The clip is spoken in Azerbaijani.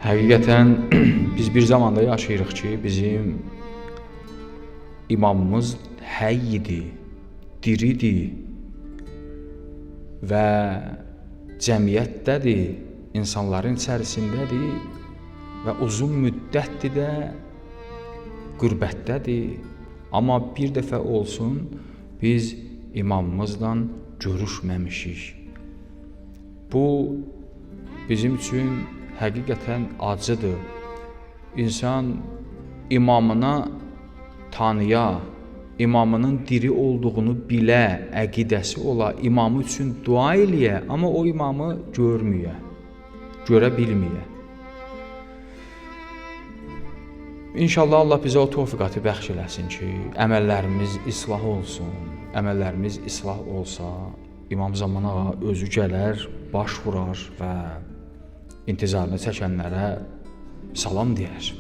Həqiqətən biz bir zamanda yaşayırıq ki, bizim imamımız həy idi, diridir və cəmiyyətdədir, insanların içərisindədir və uzun müddətdir də qürbətdədir. Amma bir dəfə olsun biz imamımızla görüşməmişik. Bu bizim üçün həqiqətən acıdır. İnsan imamına tanıya, imamının diri olduğunu bilə, əqidəsi ola, imamı üçün dua eləyə, amma o imamı görməyə, görə bilməyə. İnşallah Allah bizə o tövfiqatı bəxş eləsin ki, əməllərimiz islah olsun. Əməllərimiz islah olsa, İmam Zaman ağa özü gələr, baş vurar və intizarını çəkənlərə salam deyər.